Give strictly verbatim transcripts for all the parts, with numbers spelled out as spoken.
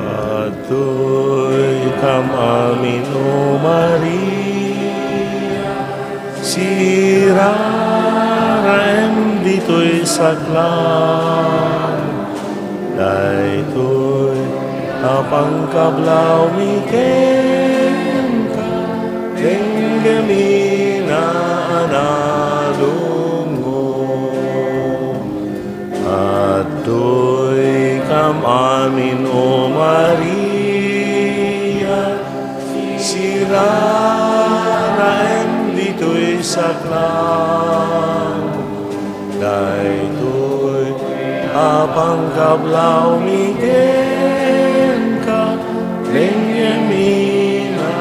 Adtoy kam amin, O Maria, siraraem ditoy saklang. Daytoy a pangkablawmi kenka, denggem ina a nalungo. Adtoy kam amin, O Maria, siraraem ditoy saklang. Daytoy a pangkablawmi kenka, denggem ina.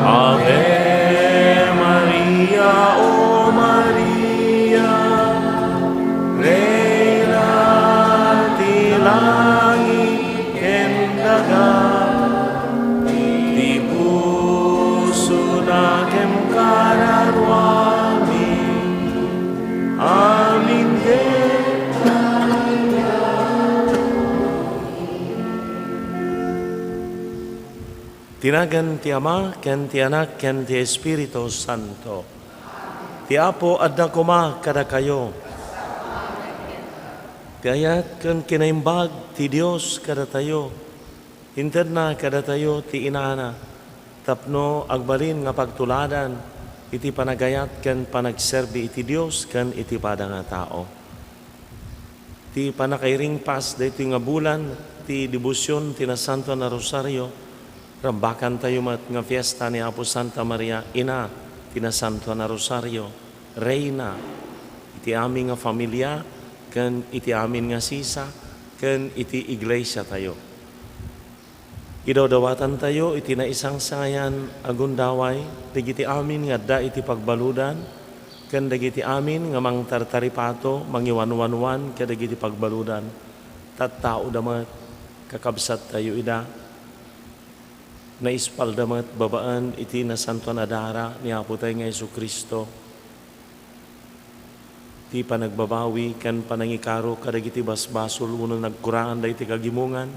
Ave Maria, O Maria, Reyna ti langit ken daga, ti pusona ken kararuami, amin ket Ti nagan ti Ama, ken ti Anak, ken ti Espiritu Santo. Ti Apo adda koma kadakayo. Ti ayat ken kinaimbag ti Dios kadatayo. Intedna kadatayo ti Inana tapno agbalin nga pagtuladan iti panagayat ken panagserbi iti Dios ken iti pada nga tao. Ti pannakairingpas daytoy nga bulan ti debosion ti Nasantoan a Rosario, rambakantayo met nga fiesta ni Apo Santa Maria, Ina ti Nasantoan a Rosario, Reyna iti amin nga familia ken iti amin nga sisa ken iti iglesiatayo. Idawdawatantayo iti naisangsangayan a gundaway dagiti amin nga adda iti pagbaludan ken dagiti amin nga mangtartaripato mangiwanwanwan kadagiti pagbaludan. Tattaoda met, kakabsattayo ida. Naispalda met babaen iti nasantoan a dara ni Apotayo nga Jesu-Cristo. Ti panagbabawi ken panangikaro kadagiti basbasol wenno nagkurangan dagiti kagimongan,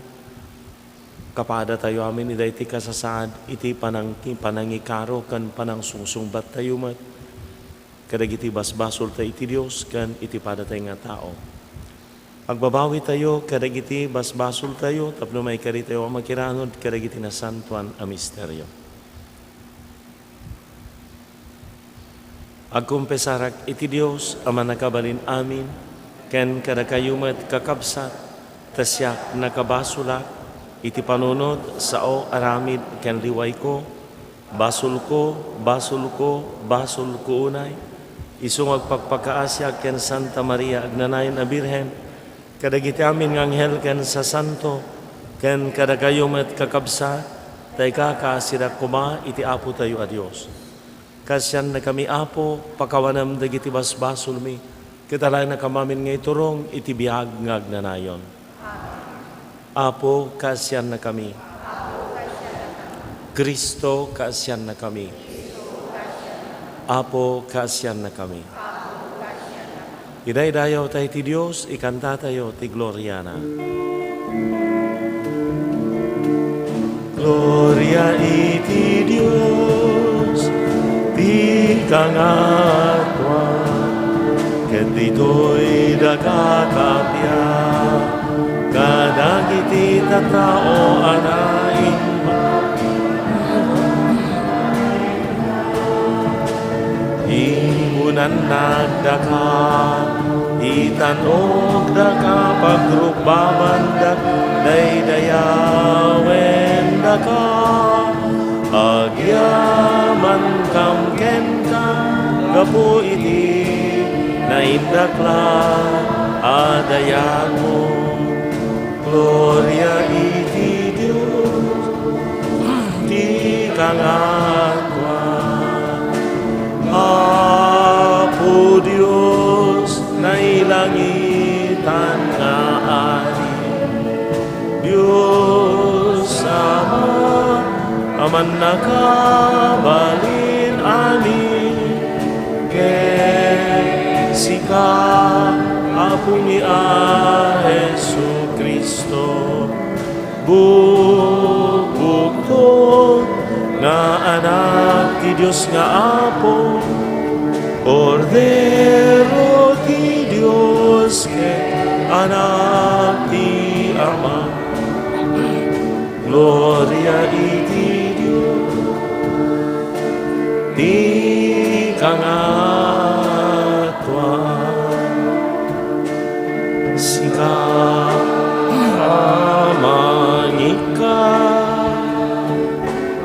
kapadatayo amin iti kasasaad iti panang-, panangikaro ken panangsungsungbattayo met kadagiti basbasolta iti Dios ken iti padatayo nga tao. Agbabawitayo kadagiti basbasoltayo tapno maikaritayo a makiranod kadagiti nasantoan a misterio. Agkonfesarak iti Dios a Mannakabalin-amin, ken kadakayo met, kakabsat, ta siak nakabasolak iti panunot, sao, aramid, ken liwayko. Basolko, basolko, basolko unay. Isu nga agpakpakaasiak ken Santa Maria, agnanayon a Birhen, kadagiti amin nga anghel ken sasanto, ken kadakayo met, kakabsat, ta ikakaasidak koma iti Apotayo a Dios. Kaasiannakami, Apo, pakawanem dagiti basbasolmi, ket alayannakam amin nga iturong iti biag nga agnanayon. Apo, kaasiannakami. Cristo, kaasiannakami. Apo, kaasiannakami. Idaydayawtayo ti Dios, ikantatayo ti gloriana. Gloria iti Dios ti kangaatuan, ket ditoy dagiti kappia kadagiti tattao a naimbag. Immunannakdaka, itan-okdaka, pagrukbabandak, daydayawendaka. Agyamankam kenka gapu iti naindaklan a dayagmo. Gloria iti Dios ti kangaatuan. Apo Dios, nailangitan nga Adi, Dios Ama a Mannakabalin amin ken sika, Apomi a Jesu-Cristo, bukbuktot nga Anak ti Dios nga Apo, Kordero ti Dios ken Anak ti Ama. Gloria iti Dios ti kangatoan. Sika a mangikkat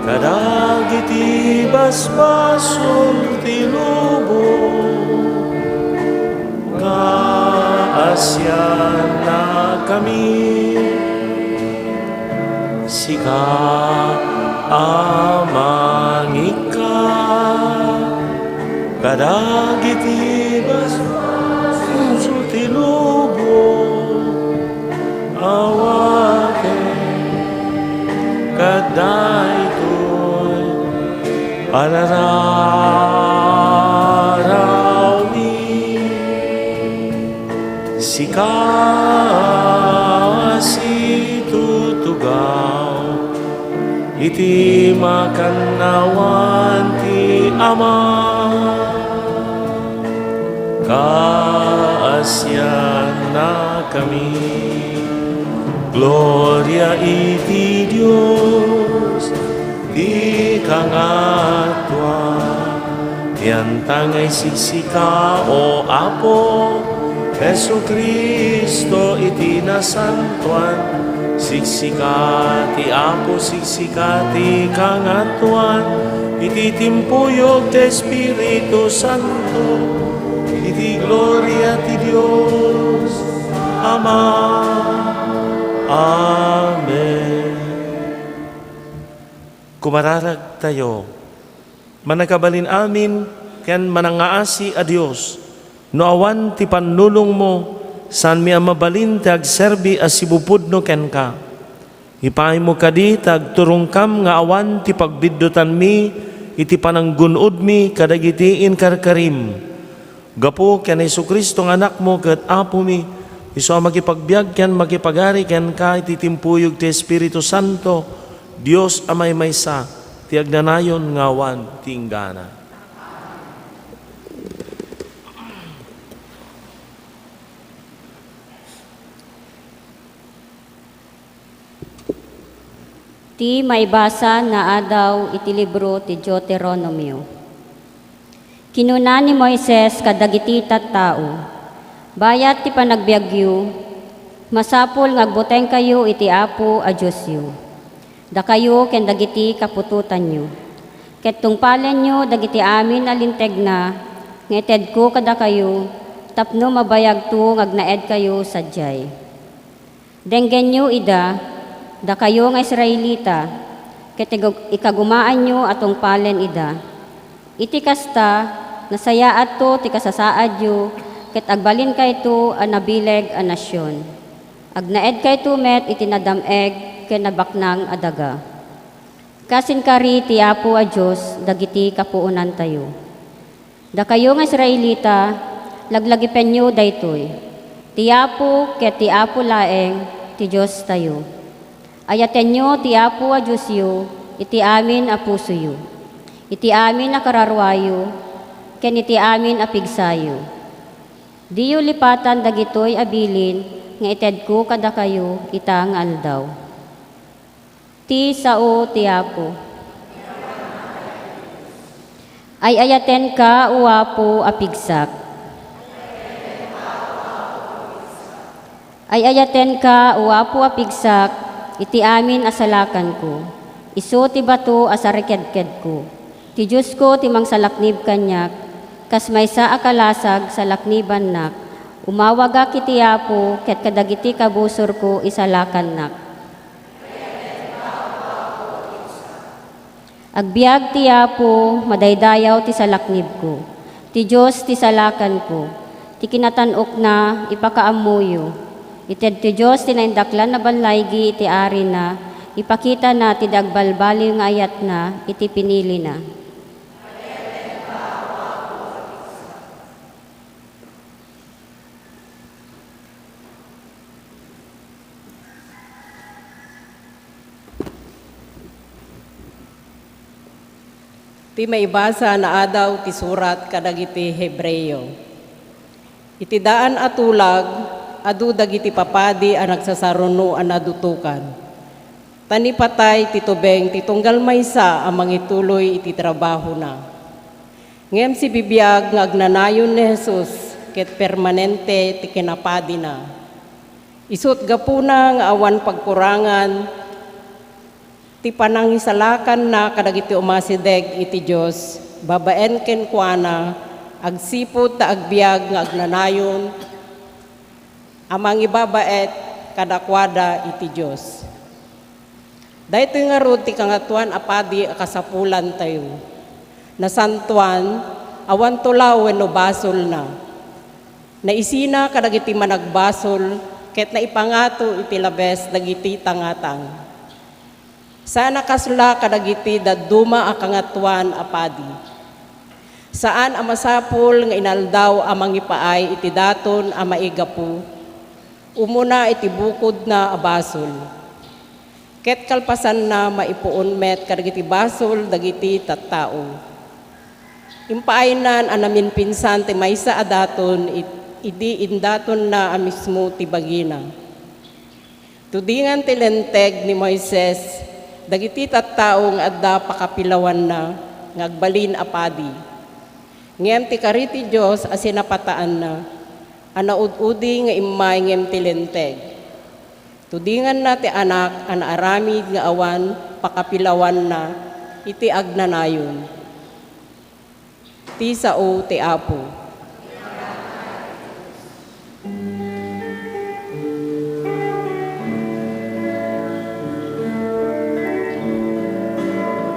kadagiti basbasol ti lubong, kaasiannakami. Sika a mangikkat kadagiti basbasol ti lubong, awaten ket daytoy a rararawmi. Sika a situtugaw iti makannawan ti Ama, kaasiannakami. Gloria iti Dios ti kangatoan. Ti anta nga isiksika, O Apo Jesu-Cristo, iti nasantoan. Siksika ti Apo, siksika ti kangatoan, iti timpuyog ti Espiritu Santo, iti gloria ti Dios Ama. Amen. Kumararagtayo. Mannakabalin amin ken manangngaasi a Dios, no awan ti pannulongmo, saanmi a mabalin ti agserbi a sibupudno kenka. Ipaaymo kadi ta agturongkam nga awan ti pagbiddutanmi iti pananggun-odmi kadagiti inkarkarim. Gapu ken Jesu-Cristo nga Anakmo ket Apomi, isu a makipagbiag ken makipagari kenka iti timpuyog ti Espiritu Santo, Dios a maymaysa, ti agnanayon nga awan ti inggana. Ti maibasa nga adaw iti libro ti Deuteronomio. Kinuna ni Moises kadagiti tattao, "Bayat ti panagbiagyo, masapul nga agbutengkayo iti Apo a Diosyo, dakayo ken dagiti kaputotanyo, ket tungpalenyo dagiti amin a lintegna nga itedko kadakayo tapno mabayagto nga agnaedkayo sadiay." Denggenyo ida, dakayo nga Israelita, ket igu-, ikagumaanyo a tungpalen ida. Iti kasta, nasayaatto ti kasasaadyo, ket agbalinkayto a nabileg a nasion. Agnaedkayto met iti nadam-eg ken nabaknang a daga. Kasinkari ti Apo a Dios dagiti kapuonantayo. Dakayo nga Israelita, laglagipenyo daytoy. Ti Apo ket ti Apo laeng ti Diostayo. Ayatenyo ti Apo a Diosyo iti amin a pusoyo, iti amin a kararuayo, ken iti amin a pigsayo. Diyo lipatan dagitoy a bilin nga itedko kadakayo ita nga aldaw. Ti sao ti Apo. Ay-ayatenka, O Apo, a pigsak. Ay-ayatenka, O Apo, a pigsak, iti amin a salakanko. Isu ti bato a sarikedkedko. Ti Diosko ti mangsalaknib kaniak, kas maysa a kalasag salaknibannak. Umawagak iti Apo ket kadagiti kabusorko isalakannak. Agbiag ti Apo, madaydayaw ti salaknibko. Ti Dios ti salakanko. Ti kinatan-okna, ipakaammoyo. Ited ti Dios ti naindaklan a ballaygi iti arina, Ipakitana ti agbalbaliw nga ayatna iti pinilina. Ti maibasa nga adaw ti surat kadagiti Hebreo. Iti daan a tulag, adu dagiti papadi a nagsasaruno a nadutokan. Ta ni patay ti tubeng ti tunggal maysa a mangituloy iti trabahona. Ngem sibibiag nga agnanayon ni Jesus ket permanente ti kinapadina. Isu't gapuna nga awan pagkurangan ti panangisalakanna kadagiti umasideg iti Dios babaen kenkuana agsipud ta agbiag nga agnanayon a mangibabaet kadakuada iti Dios. Daytoy ngarud ti Kangatoan a Padi a kasapulantayo. Nasantoan, awan tulaw wenno basolna. Naisina kadagiti managbasol ket naipangato iti labes dagiti tangatang. Saan a kasla kadagiti dadduma a Kangatoan a Padi. Saan a masapul nga inaldaw a mangipaay iti daton a maigapu, umuna iti bukodna a basol. Ket kalpasanna, maipuon met kadagiti basol dagiti tattao. Impaaynan a namimpinsan ti maysa a daton it-, idi indatonna a mismo ti bagina. Tudingan ti Linteg ni Moises dagiti tattao nga adda pakapilawanna nga agbalin a padi. Ngem ti kari ti Dios a sinapataanna a naud-udi nga immay ngem ti Linteg. Tudinganna ti Anak a naaramid nga awan pakapilawanna iti agnanayon. Ti sao ti Apo.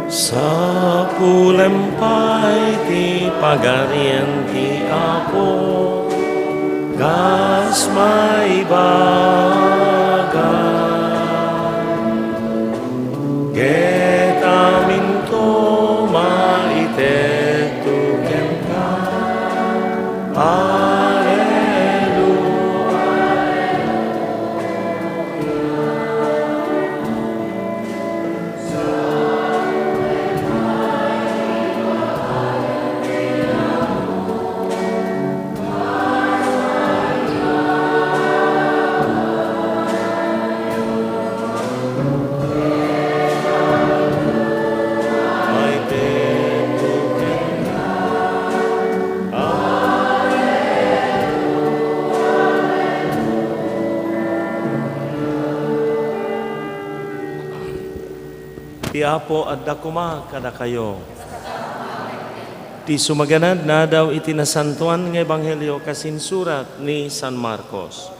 Sapulem pay ti Pagarian ti Apo, kas maibaga. Ket aminto maited to kenka. Alleluia. Ti Apo adda koma kadakayo. Ti sumaganad nga adaw iti nasantoan nga ebanghelio kas insurat ni San Marcos.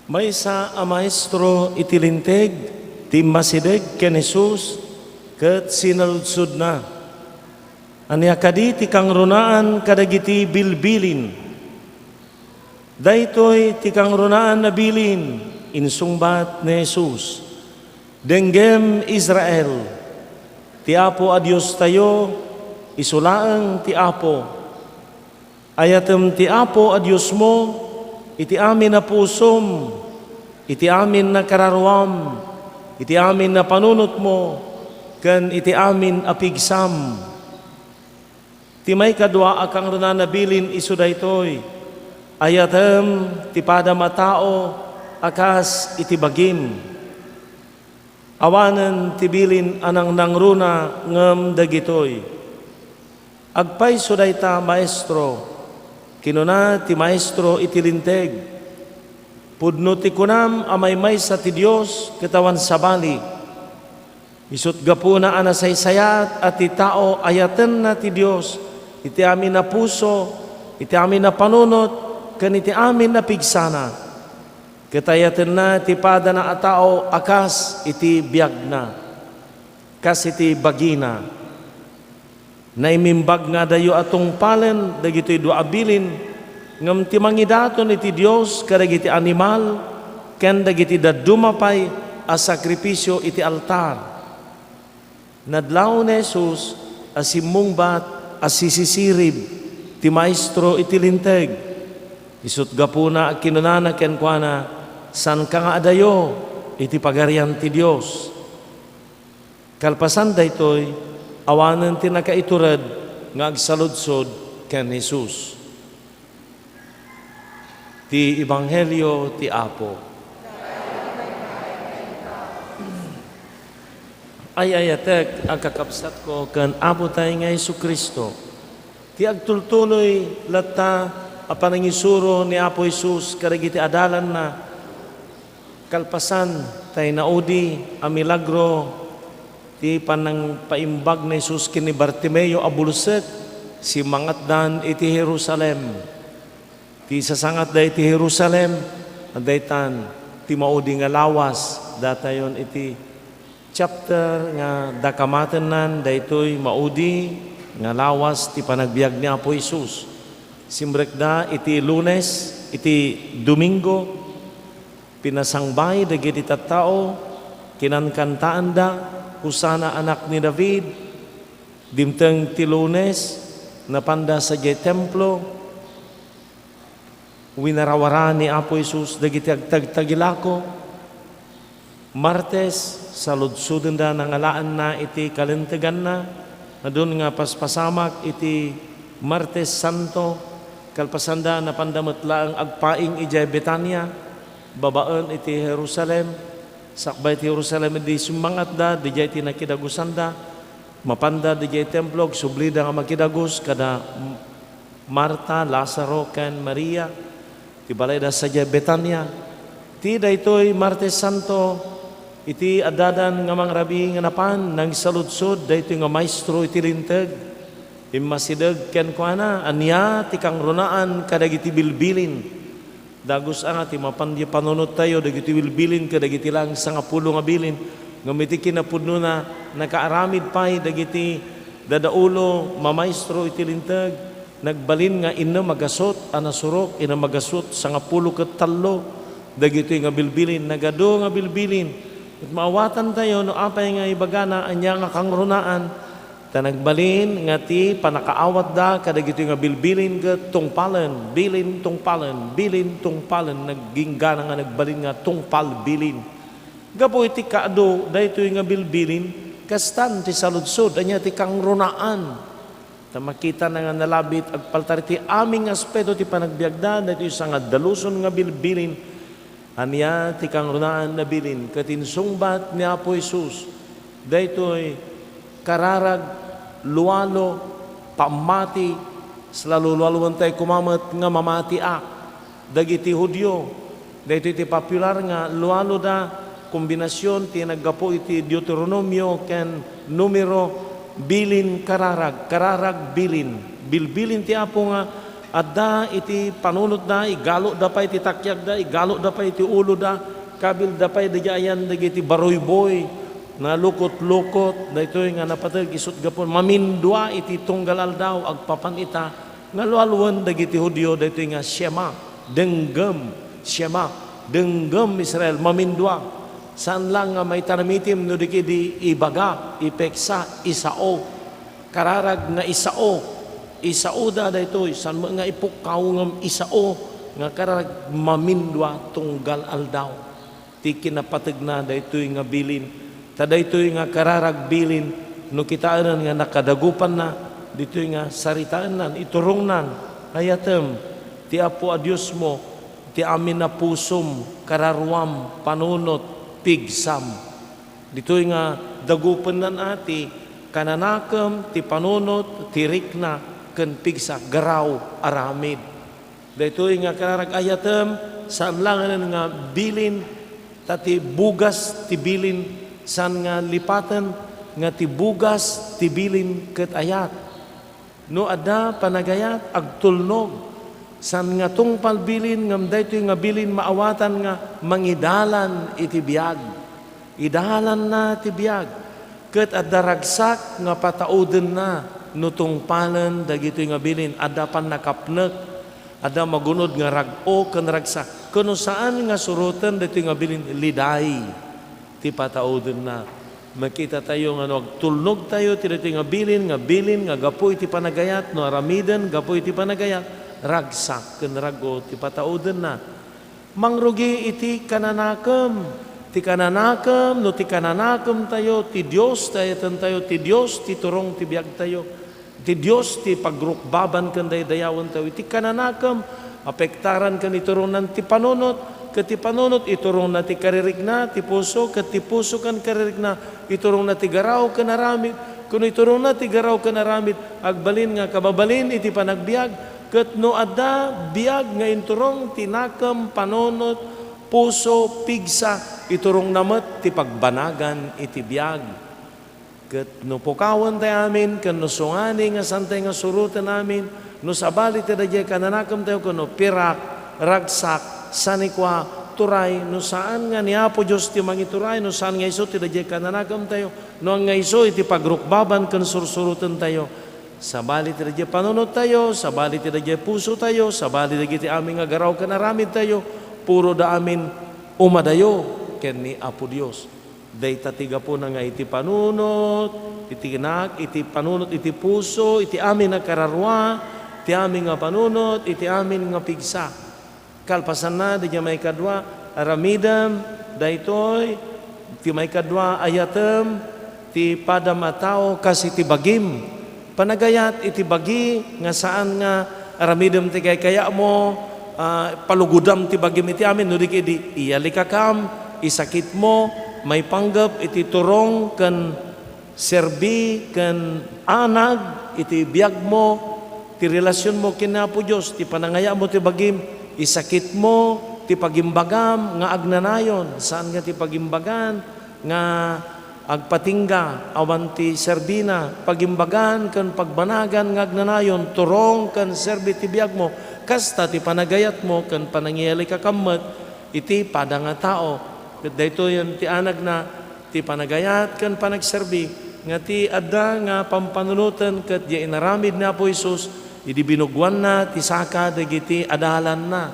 Maysa a maestro iti Linteg ti immasideg ken Jesus ket sinaludsodna, "Ania kadi ti kangrunaan kadagiti bilbilin?" "Daytoy ti kangrunaan a bilin," insungbat ni Jesus. "Denggem, Israel, ti Apo a Diostayo, isu laeng ti Apo. Ayatem ti Apo a Diosmo iti amin a pusom, iti amin a kararuam, iti amin a panunotmo, ken iti amin a pigsam." Ti maikadua a kangrunaan a bilin isu daytoy, "Ayatem ti padam a tao a kas iti bagim." Awanen ti bilin a nangnangruna ngem dagitoy. "Agpayso dayta, Maestro," kinuna ti maestro iti Linteg. "Pudno ti kunam a maymaysa ti Dios ket awan sabali. Isu't gapuna a nasaysayaat a ti tao ayatenna ti Dios iti amin a puso, iti amin a panunot, ken iti amin a pigsana, ket ayatenna ti padana a tao a kas iti biagna, kas iti bagina. Naimimbag nga adayo a tungpalen dagitoy dua a bilin, ngem ti mangidaton iti Dios kadagiti animal ken dagiti dadduma pay a sakrifisio iti altar. Nadlaw ni Jesus a simmungbat a sisisirib ti maestro iti Linteg. Isut' gapuna a kinunana kenkuana, "Saanka nga adayo iti Pagarian ti Dios." Kalpasan daytoy, awanen ti nakaitured nga agsaludsod ken Jesus. Ti Ebanghelio ti Apo. Ay-ayatek a kakabsatko ken Apotay nga Jesu-Cristo, ti agtultuloy latta a panangisuro ni Apo Jesus kadagiti adalanna. Kalpasan tay naudi a milagro ti panangpaimbag ni Jesus ken ni Bartimeo a bulsek, simmangatdan iti Jerusalem. Ti sasangatda iti Jerusalem, daytan ti maudi nga lawas, datayon iti chapter nga dakamatennan daytoy maudi nga lawas ti panagbiag ni Apo Jesus. Simrekda iti Lunes, iti Domingo, pinasangbay dagiti tattao, kinankantaanda, "Hosanna, Anak ni David." Dimteng ti Lunes, napanda sadiay templo, winarawara ni Apo Jesus dagiti agtagtagilako. Martes, saludsodenda nangalaenna iti kalenteganna. Adun nga paspasamak iti Martes Santo, kalpasanda napanda met laeng agpaing idiay Betania, babaen iti Jerusalem. Sakbay ti Jerusalem idi simmangatda, didiay ti nakidagusanda. Mapanda didiay templo, agsublida nga makidagus kada Marta, Lazaro, ken Maria, ti balayda sadiay Betania. Ti daytoy Martes Santo, iti addadan nga mangrabii nga napan, nangsaludsod daytoy nga maestro iti Linteg. Immasideg kenkuana, "Ania ti kangrunaan kadagiti bilbilin?" Dagus a nga ti mapan di panunottayo dagiti bilbilin kadagiti laeng sangapulo nga bilin, ngem iti kinapudnona, nakaaramid pay dagiti dadaulo, mamaestro iti Linteg. Nagbalin nga innem a gasut a nasurok, innem a gasut sangapulo ket tallo dagitoy nga bilbilin, nagadu nga bilbilin. Ket maawatantayo no apay nga ibagana, ania nga kangrunaan. Ta nagbalin nga ti pannakaawatda kadagitoy nga bilbilin ket tungpalen, bilin, tungpalen, bilin, tungpalen, nagginggana nga nagbalin nga tungpal, bilin. Gapu iti kaadu daytoy nga bilbilin, kastan ti saludsod, ania ti kangrunaan? Ta makitana nga nalabit agpaltar iti amin nga aspeto ti panagbiagda, daytoy sangadaluson nga bilbilin. Ania ti kangrunaan a bilin? Ket insungbat ni Apo Jesus, daytoy kararag, lualo, pammati, salalo-lualoen tay koma met nga mamatiak dagiti Judio. Daytoy ti popular nga lualoda, kombinasion ti naggapu iti Deuteronomio ken Numero, bilin kararag, kararag bilin. Bilbilin ti Apo nga adda iti panunotda, igaluda pay ti takiagda, igaluda pay ti uloda, kabilda pay dagiti ayan dagiti baruyboy, nalukotlukot, daytoy nga napateg isut' gapu mamindua iti tunggal aldaw, agpapan ita nga lualoen dagiti Judio daytoy nga Shema, denggem, Shema, denggem Israel, mamindua. Saan lang nga maitaramitim no di ketdi ibaga, ipeksa, isao. Kararag nga isao. Isaoda daytoy, saan met nga ipukkaw ngem isao nga kararag mamindua tunggal aldaw ti kinapategna daytoy nga bilin. Ta daytoy nga kararag bilin, no kitaenan nga nakadagupanna, ditoy nga saritaennan, iturongnan, ayatem ti Apo a Diosmo, ti amin a pusom, kararuam, panunot, pigsam. Ditoy nga dagupennan a ti kananakem, ti panunot, ti rikna, ken pigsa, garaw, aramid. Daytoy nga kararag-ayatem, saan langanen nga bilin, ta ti bugas ti bilin, saan nga lipaten nga ti bugas ti bilin ket ayat. No adda panagayat, agtulnog. Saan nga tungpal bilin, ngem daytoy nga bilin maawatan nga mangidalan iti biag. Idalanna ti biag. Ket adda ragsak nga pataudenna no tungpalen dagitoy nga bilin. Adda pannakapnek, adda magunod nga rag-o ken ragsak. Ken no saan nga suroten daytoy nga bilin, liday ti pataudenna. Makitatayo nga no agtulnogtayo ti daytoy nga bilin, nga bilin nga gapu iti panagayat, no aramiden gapu iti panagayat, ragsak ken rag-o ti pataudenna. Mangrugi iti kananakem. Ti kananakem, no ti kananakemtayo, ti Dios ti ayatentayo, ti Dios ti turong ti biagtayo. Ti Dios ti pagrukbaban ken daydayawentayo. Iti kananakem, apektaran ken iturongnan ti panunot, ket ti panunot iturongna ti karirikna, ti puso, ket ti puso ken karirikna iturongna ti garaw ken aramid, ken iturongna ti garaw ken aramid, agbalin nga kababalin iti panagbiag, ket no adda biag nga inturong ti nakem, panunot, puso, pigsa, iturongna met ti pagbanagan iti biag. Ket no pukawen tay amin, ken no sungani nga santay nga suroten amin, no sabali ti daydiay kananakemtayo, ken no pirak, ragsak, sanikua, turay, no saan nga ni Apo Dios ti mangituray, no saan nga isu ti daydiay kananakemtayo, no ania nga isu iti pagrukbaban ken sursurotentayo, sabali ti daydiay panunottayo, sabali ti daydiay pusotayo, sabali dagiti amin nga garaw ken aramidtayo, puro da amin umadayo ken ni Apo Dios. Dayta ti gapuna nga iti panunot, iti nak-, iti panunot, iti puso, iti amin a kararua, ti amin nga panunot, iti amin nga pigsa. Kalpasanna, daydiay maikadua, aramidem daytoy, ti maikadua, ayatem ti padam a tao kas iti bagim. Panagayat iti bagi nga saan nga aramidem ti kaykayatmo, ah, palugodam ti bagim iti amin, no di ket idi iyalikakam, isakitmo, maipanggep iti turong ken serbi ken anag iti biagmo, ti relasionmo ken Apo Dios, ti panangayatmo ti bagim, isakitmo, ti pagimbagam nga agnanayon, saan nga ti pagimbagan nga agpatingga, awan ti serbina, pagimbagan ken pagbanagan nga agnanayon, turong ken serbi ti biagmo, kasta ti panagayatmo ken panangiyalikakam met iti pada nga tao. Ket daytoyen ti anagna, ti panagayat ken panagserbi, nga ti adda nga pampanunoten ket diay inaramid ni Apo Jesus idi binugoanna ti saka dagiti adalanna.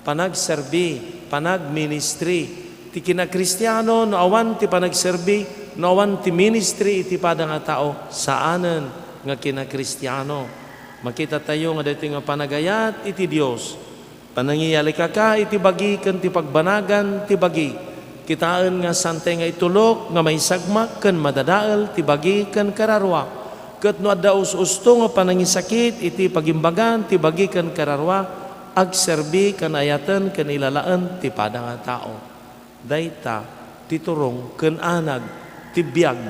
Panagserbi, panagministri. Ti kinakristiano, no awan ti panagserbi, no awan ti ministri iti pada nga tao, saanen nga kinakristiano. Makitatayo nga daytoy nga panagayat iti Dios. Panangiyalikaka iti bagi ken ti pagbanagan ti bagi. Kitaen nga santay nga itulok nga maisagmak ken madadael ti bagi ken kararua. Ket no adda us-usto nga panangisakit iti pagimbagan ti bagi ken kararua, agserbi ken ayaten ken ilalaen ti pada nga tao. Dayta ti turong ken anag ti biag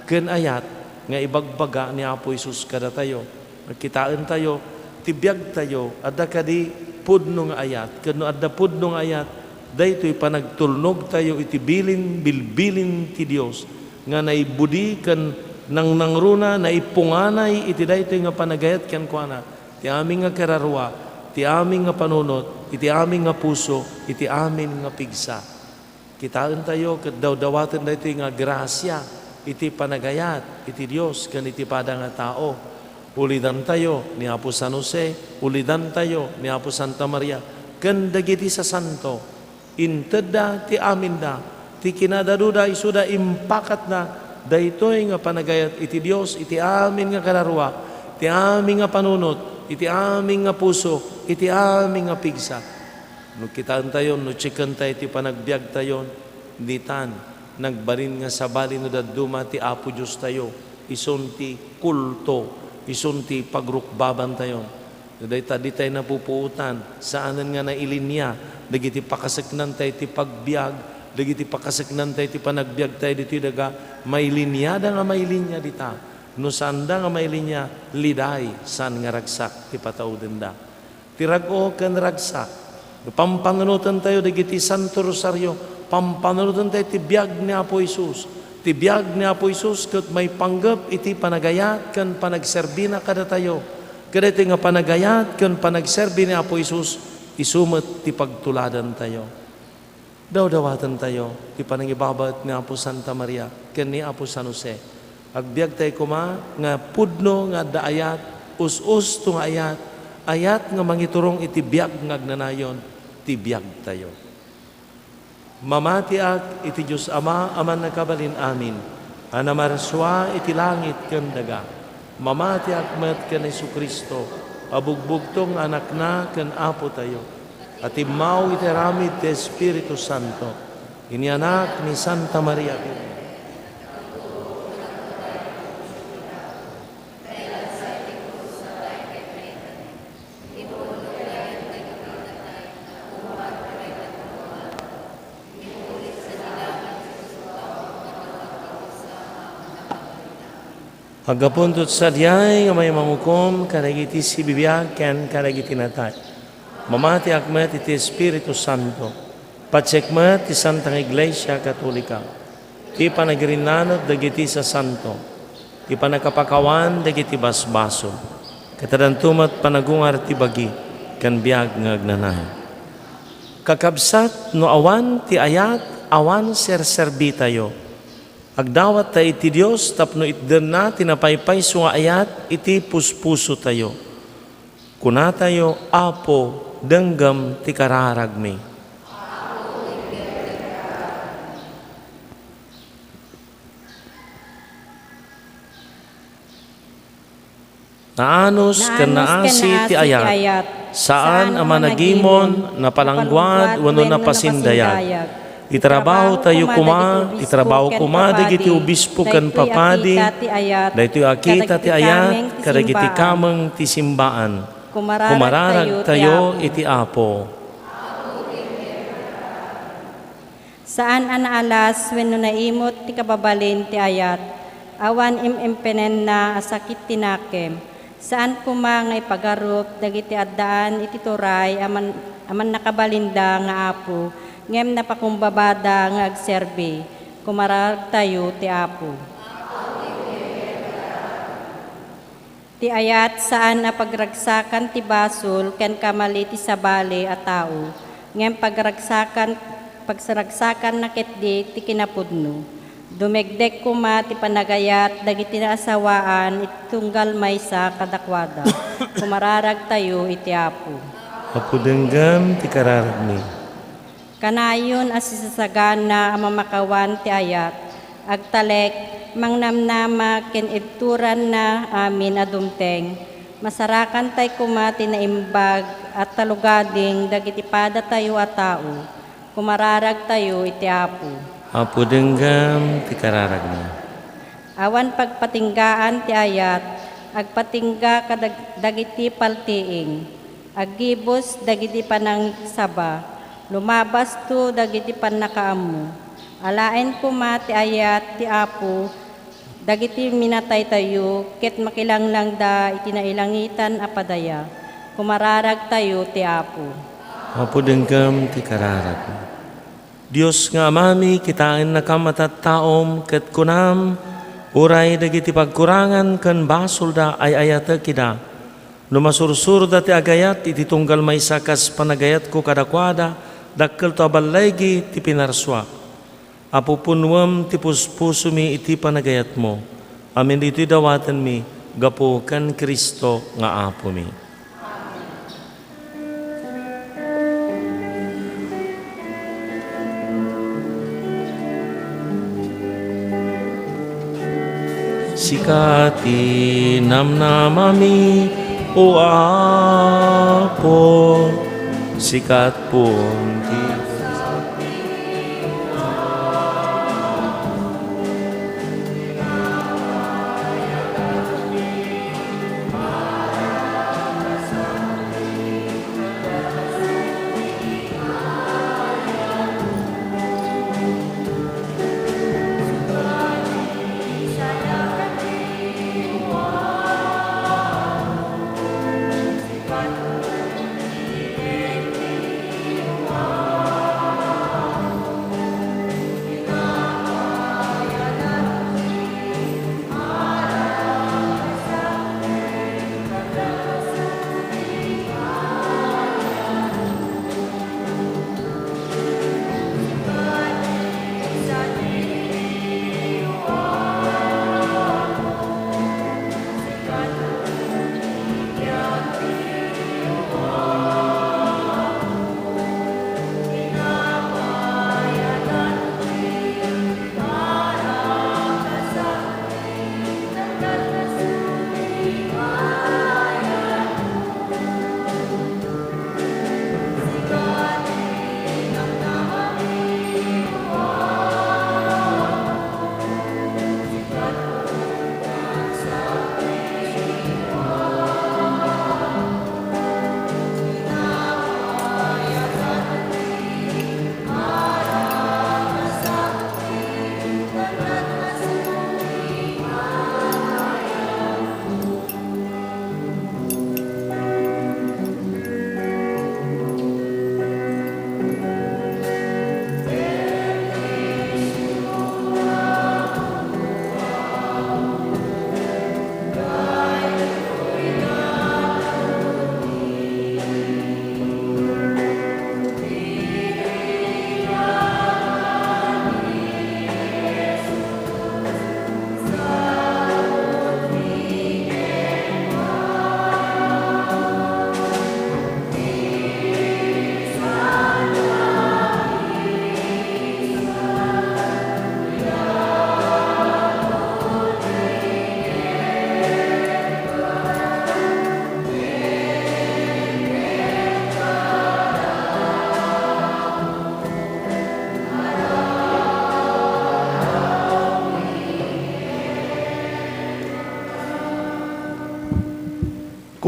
ken ayat nga ibagbaga ni Apo Jesus kadatayo. Kitaentayo ti biagtayo, adda kadi pudno nga ayat, ken no adda pudno nga ayat, daytoy panagtulnogtayo iti bilin, bilbilin ti Dios nga naibudi ken nangnangruna, naipunganay iti daytoy nga panagayat kenkuana, ti amin nga kararua, ti amin nga panunot, iti amin nga puso, iti amin nga pigsa. Kitaentayo ket dawdawaten daytoy nga grasia iti panagayat iti Dios ken iti pada nga tao. Ulidantayo ni Apo San Jose, ulidantayo ni Apo Santa Maria, ken dagiti sasanto. Intedda ti aminda, ti kinadaduda isuda impakatna daytoy nga panagayat iti Dios iti amin nga kararua, iti amin nga panunot, iti amin nga puso, iti amin nga pigsa. No kitaentayon, no checkentayo ti panagbiagtayon, ditan, nagbalin nga sabali no dadduma ti Apo Diostayo, isun ti kulto, isun ti pagrukbabantayon. No dayta, ditay napupuotan, saanen nga nailinia dagiti pakaseknantayo ti pagbiag, dagiti pakaseknantayo ti panagbiagtayo ditoy daga, mailiniada nga mailinia dita. No saanda nga mailinia, liday, saan nga ragsak ti pataudenda. Ti rag-o ken ragsak. No pampanunotentayo dagiti Santo Rosario, pampanunotentayo ti biag ni Apo Jesus. Ti biag ni Apo Jesus ket maipanggep iti panagayat ken panagserbina kadatayo. Kadaytoy nga panagayat ken panagserbi ni Apo Jesus, isu met ti pagtuladantayo. Dawdawatentayo ti panangibabaet ni Apo Santa Maria ken ni Apo San Jose. Agbiagtayo koma nga pudno nga adda ayat, us-usto nga ayat, ayat nga mangiturong iti biag nga agnanayon ti biagtayo. Mamatiak iti Dios Ama a Mannakabalin-amin, a namarsua iti langit ken daga. Mamatiak met ken Jesu-Cristo a bugbugtong nga Anakna ken Apotayo, a timmaw iti aramid ti Espiritu Santo, inianak ni Santa Maria Virgen. Aggapunto sadiay nga may mangukom kadagiti sibibiag ken kadagiti natay. Mamatiak met iti Espiritu Santo. Patiek met ti Santa nga Iglesia Katolika. Ti panagirinnaned dagiti sasanto. Ti pannakapakawan dagiti basbasol. Ket addanto met panagungar ti bagi ken biag nga agnanayon. Kakabsat, no awan ti ayat, awan serserbitayo. Agdawattayo iti Dios tapno itdenna ti napaypayso nga ayat iti puspusotayo. Kunatayo, Apo, denggem ti kararagmi. Naanus ken naasi ti ayat. Saan a managimon, napalangguad wenno napasindayag. Itrabahotayo koma, itrabaho koma dagiti obispo ken papadi. Daytoy a kita ti ayat kadagiti kameng ti simbaan. Kumararagtayo iti Apo. Saan a naalas wenno naimut ti kababalin ti ayat, awan im-impenenna a sakit ti nakem. Saan koma nga ipagarup dagiti addaan iti turay a man-, a mannakabalinda nga Apo, ngem napakumbabada nga agserbi. Kumararagtayo ti Apo. Ti ayat, saan a pagragsakan ti basol ken kamali ti sabali a tao, ngem pagragsakan, pagragsakanna ketdi ti kinapudno. Dumegdek koma ti panagayat dagiti naasawaan iti tunggal maysa kadakuada. Kumararagtayo iti Apo. Apo, denggem ti kararagmi. Kanayon a sisasagana a mamakawan ti ayat, agtalek, mangnamnama ken ibturanna amin a dumteng, masarakantay koma ti naimbag a talugading dagiti padatayo a tao, kumararagtayo iti Apo. Apo, denggem ti kararagmi. Awan pagpatinggaan ti ayat, agpatingga kadag-, dagiti paltiing, aggibus dagiti panangsaba, lumabasto dagiti pannakaammo. Alaen koma ti ayat ti Apo dagiti minataytayo ket makilanglangda iti nailangitan a padaya. Kumararagtayo ti Apo. Apo, denggem ti kararag. Dios nga Amami, kitaennakam a tattaom, ket kunam, uray dagiti pagkurangan ken basolda, ay-ayatek ida. No masursurda ti agayat iti tunggal maysa kas panagayatko kadakuada, dakkelto a balligi ti pinarsuak. Apo, punnuem ti puspusomi iti panagayatmo. Amin ditoy dawatenmi gapu ken Cristo nga Apomi. Sika ti namnamami, O Apo, sika ti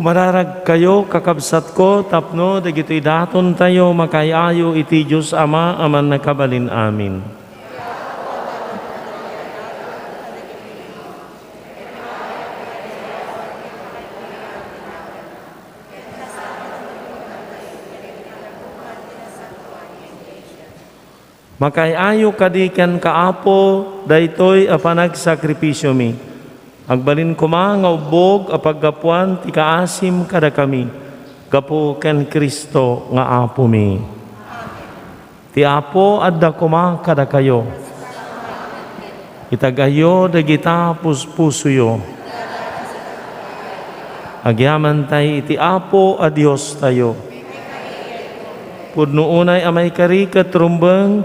Mararagkayo, kakabsatko, tapno dagitoy datontayo makaay-ayo iti Dios Ama a Mannakabalin-amin. Makaay-ayo kadi kenka, Apo, daytoy a panagsakrifisiomi. Agbalin koma nga ubbog a paggapuan ti kaasim kadakami, gapu ken Cristo nga Apomi. Ti Apo adda koma kadakayo. Itag-ayyo dagita puspusoyo. Agyamantay iti Apo a Diostayo. Pudno unay a maikari ket rumbeng,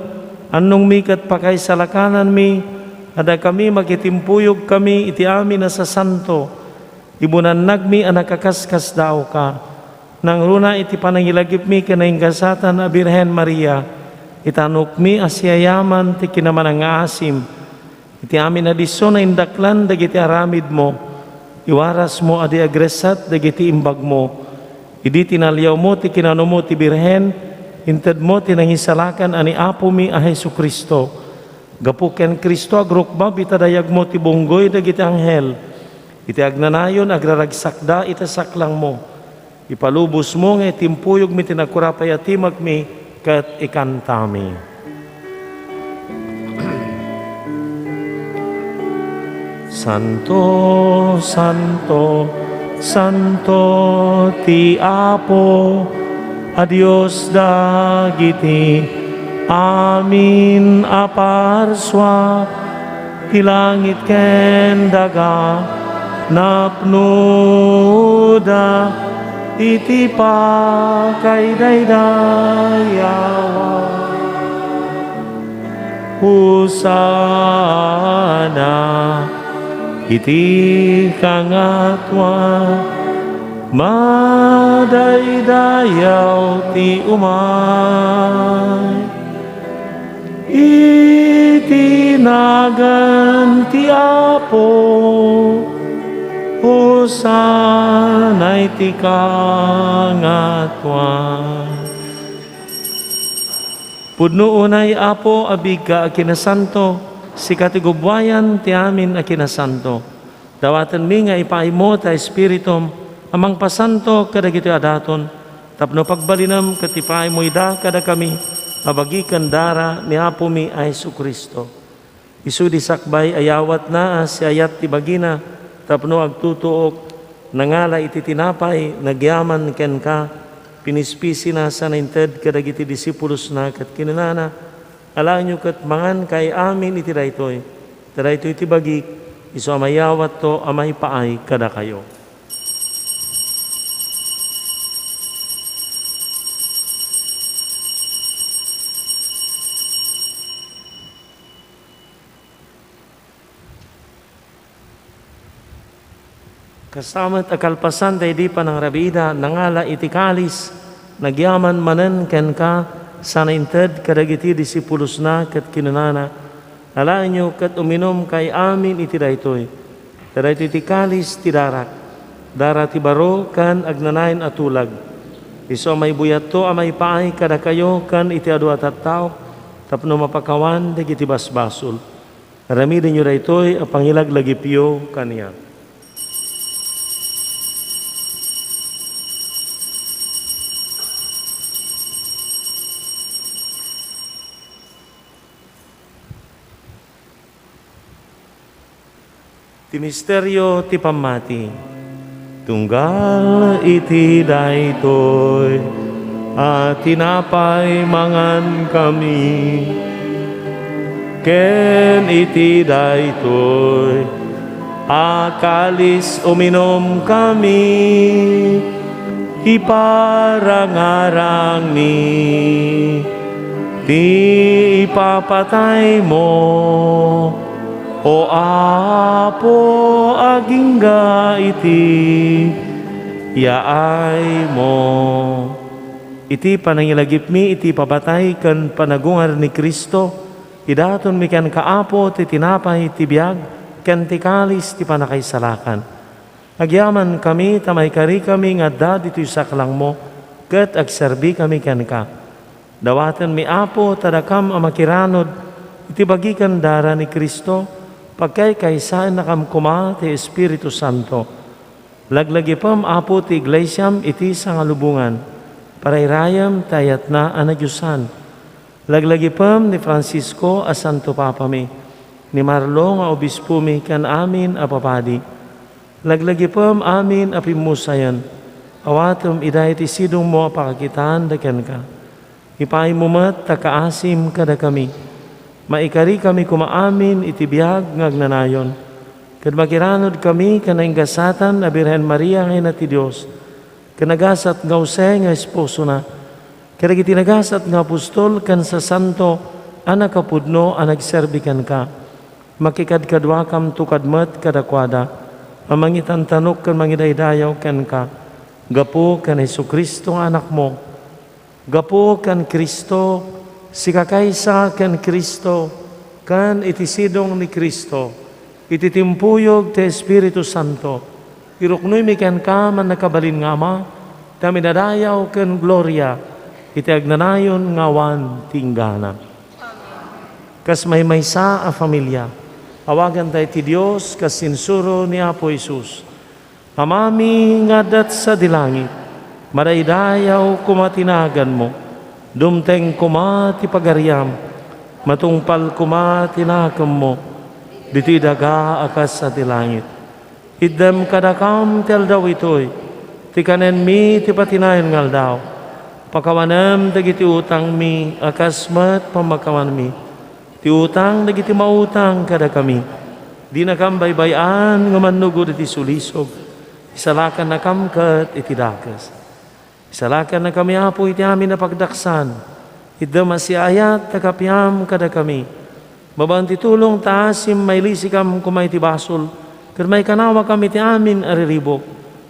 annongmi ket pakaisalakananmi, a dakami makitimpuyogkami iti amin a sasanto, ibunannagmi a nakaskasdaawka. Nangruna iti panangilagipmi ken naingasatan a Birhen Maria, itanokmi a siayaman ti kinamanangngaasim. Iti amin a disso naindaklan dagiti aramidmo, iwarasmo a di agresat dagiti imbagmo. Idi tinaliawmo ti kinanumo ti Birhen, intedmo ti nangisalakan a ni Apomi a Jesu-Cristo. Gapu ken Cristo, agrukbab ita dayagmo ti bunggoy dagiti anghel. Iti agnanayon, agraragsakda ita saklangmo. Ipalubosmo nga itimpuyogmi ti nakurapay a timekmi ket ikantami. Santo, santo, santo ti Apo a Dios dagiti amin a parsua. Ti langit ken daga napnoda iti pakaidaydayawan. Hosanna iti kangatoan. Madaydayaw ti umay iti nagan ti Apo. Hosanna iti kangatoan. Pudno unay, Apo, a biigka a kinasanto, sika ti gubbuayan ti amin a kinasanto. Dawatenmi nga ipaaymo ta Espiritum a mangpasanto kadagitoy a daton, tapno pagbalinem ket ipaaymo ida kadakami a bagi ken dara ni Apomi a Jesu-Cristo. Isu di sakbay a yawatna a siayat ti bagina tapno agtutuok, nangala iti tinapay, nagyaman kenka, pinispisina sana inted kadagiti disipulosna ket kinunana, Alaenyo ket mangankayo amin iti daytoy, ta daytoy ti bagik, isu a mayawatto a maipaay kadakayo. Kasta met a kalpasan daydi panangrabiida, nangala iti kalis, nagyaman manen kenka, sana inted kadagiti disipulosna ket kinunana, Alaenyo ket uminumkayo amin iti daytoy. Ta daytoy ti kalis ti darak, dara ti baro ken agnanayon a tulag. Isu a maibuyatto a maipaay kadakayo ken iti adu a tattao tapno mapakawan dagiti basbasol. Aramidenyo daytoy a pangilaglagipyo kaniak. Ti misterio ti pammati. Tunggal iti daytoy a tinapay mangankami, ken iti daytoy a kalis uminumkami, iparangarangmi ti ipapataymo, O Apo, agingga iti yaaymo. Iti panangilagipmi iti ipapatay ken panagungar ni Cristo, idatonmi kenka, Apo, ti tinapay ti biag ken ti kalis ti pannakaisalakan. Agyamankami ta maikarikami nga adda ditoy saklangmo, ket agserbikami kenka. Dawatenmi, Apo, ta dakam a makiranud iti bagi ken dara ni Cristo, pagkaykaysaennakam koma ti Espiritu Santo. Laglagipem, Apo, ti iglesiam iti sangalubongan. Parayrayem ti ayatna a nadiosan. Laglagipem ni Francisco a Santo Papami, ni Marlo nga Obispomi ken amin a papadi. Laglagipem amin a pimmusayen. Awatem ida iti sidongmo a pakakitaan da kenka. Ipaaymo met ta kaasim kadakami. Maikarikami koma amin iti biag nga agnanayon, ket makiranudkami ken naingasatan a Birhen Maria nga Ina ti Dios, ken nagasat nga Jose nga esposona, ket dagiti nagasat nga apostol ken sasanto a nakapudno a nagserbi kenka. Makikadkaduakamto kad met kadakuada a mangitantanok ken mangidaydayaw kenka, gapu ken Jesu-Cristo nga Anakmo. Gapu ken Cristo, sika kaysa ken Cristo, ken iti sidong ni Cristo, iti timpuyog ti Espiritu Santo, iruknoymi kenka, mannakabalin nga Ama, ti amin a dayaw ken gloria iti agnanayon nga awan ti inggana. Kas maymaysa a familia, awaganta iti Dios kas insuro ni Apo Jesus. Amami nga adda sadi langit, madaydayaw koma ti naganmo, dumteng koma ti pagariam, matungpal koma ti nakemmo, ditoy daga a kas sadi langit. Itdem kadakam ti aldaw itoy, ti kanenmi ti patinayon nga aldaw. Pakawanem dagiti utangmi a kas met pammakawanmi ti utang dagiti mautang kadakami. Dinakam baybay-an nga mannugod iti sulisog, isalakannakam ket iti dakes. Isalakannakami, Apo, iti amin a pagdaksan. Itdem a siaayat ta kapiam kadakami. Babaen ti tulong ta asim, mailisikam koma iti basol, ket maikanawakam iti amin a riribuk.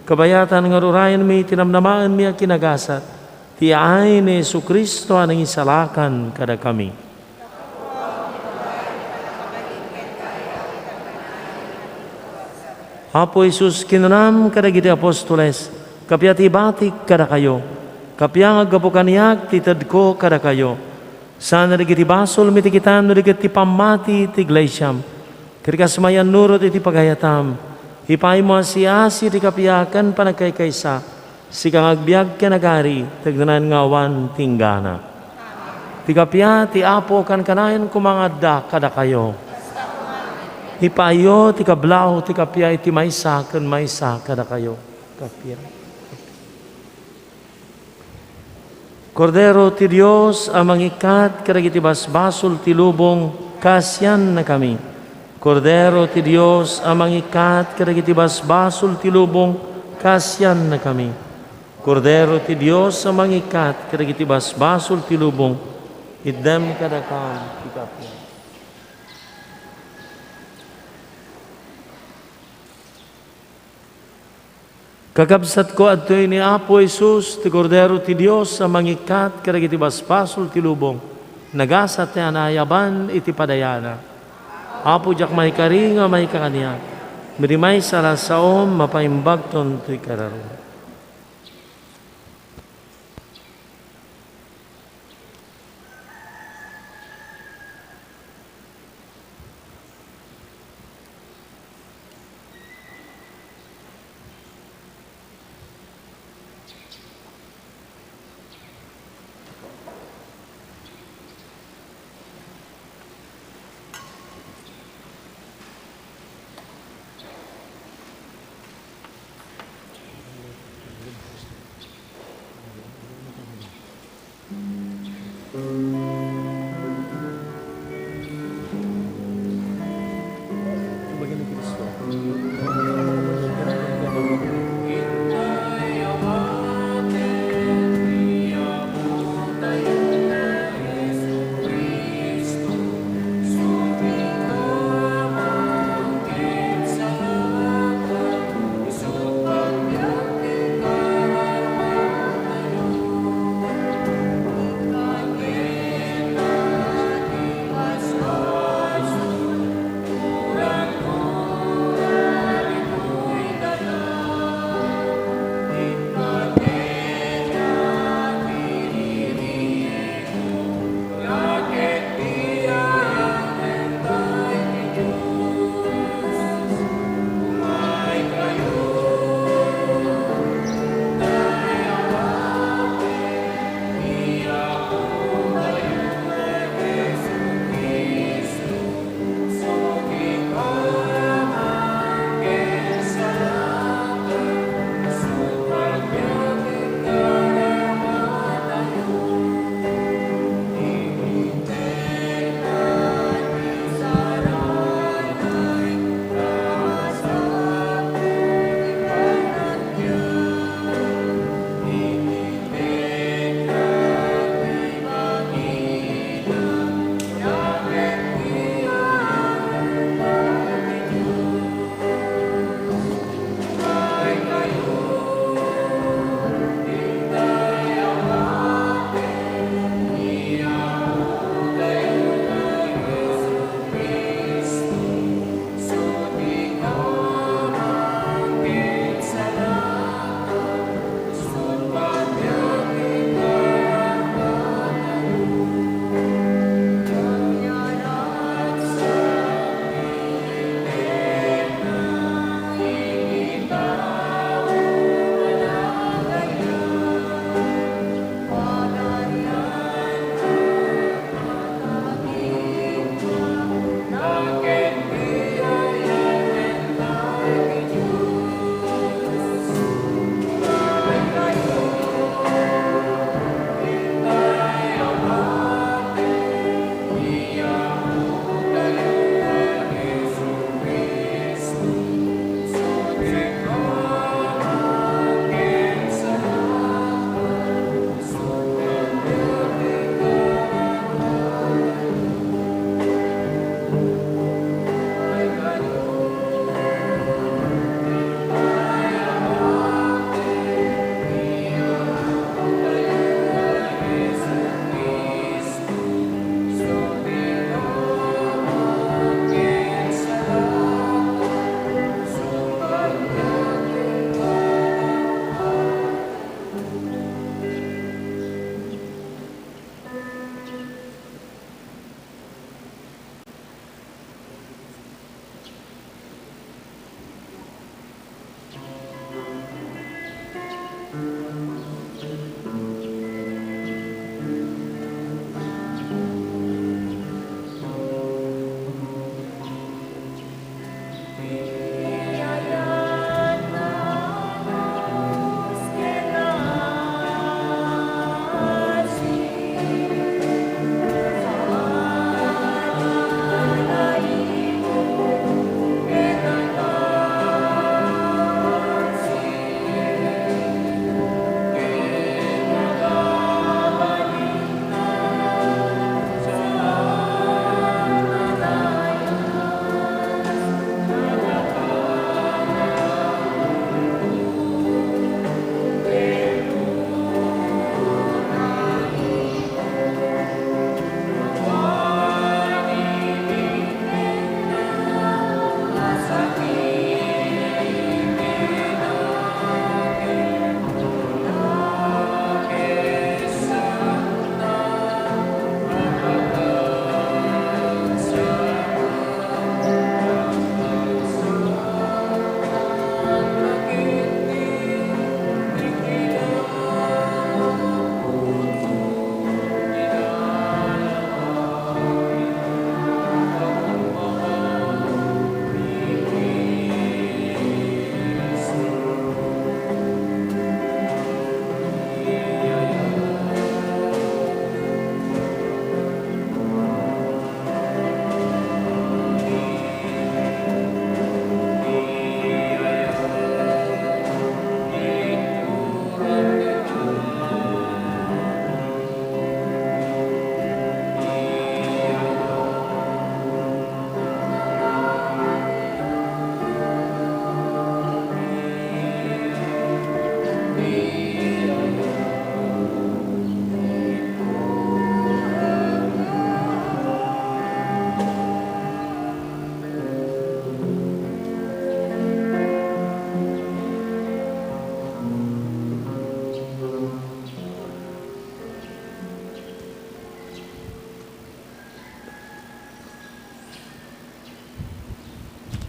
Kabayatan nga ur-urayenmi ti namnamaenmi a kinagasat, ti yaay ni Jesu-Cristo a nangisalakan kadakami. Apo Jesus, kinunam kadagiti apostoles, "Kappia ti ibatik kadakayo, kappia nga aggapu kaniak ti itedko kadakayo. Saan a dagiti basolmi ti kitam no di ket ti pammati ti iglesiam. Ket kas mayannurot iti pagayatam, ipaaymo a siasi ti kappia ken panagkaykaysa, sika nga agbiag ken agari ti agnanayon nga awan ti inggana." Ti kappia ti Apo kankanayon koma nga adda kadakayo. Ipaayyo ti kablaaw ti kappia iti maysa ken maysa kadakayo. Kappia. Kordero ti Dios a mangikkat kadagiti basbasol ti lubong, kaasiannakami. Kordero ti Dios a mangikkat kadagiti basbasol ti lubong, kaasiannakami. Kordero ti Dios a mangikkat kadagiti basbasol ti lubong, itdem kadakam ti kappia. Kakabsatko, adtoy ni Apo Jesus, ti Kordero ti Dios a mangikkat kadagiti basbasol ti lubong, nagasat ti anaayaban iti padayana. Apo, diak maikari nga maika kaniak, no di maysa la a saom, mapaimbagton toy kararuam.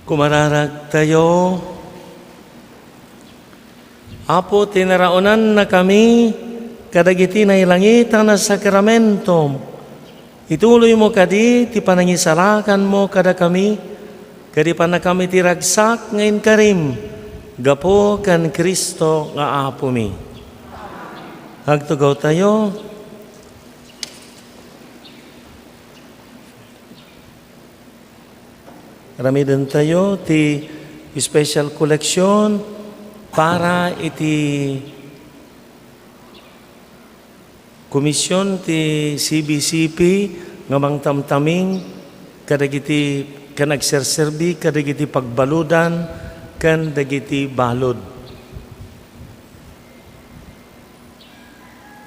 Kumararagtayo. Apo, ti naraonannakami kadagiti nailangitan a sakramentom, ituloymo kadi ti panangisalakanmo kadakami, kadi pannakami ti ragsak nga inkarim gapu ken Cristo nga Apomi. Agtugawtayo. Aramidentayo ti special collection para iti komisyon ti C B C P nga mangtamtaming kadagiti ken agserserbi kadagiti pagbaludan ken dagiti balud.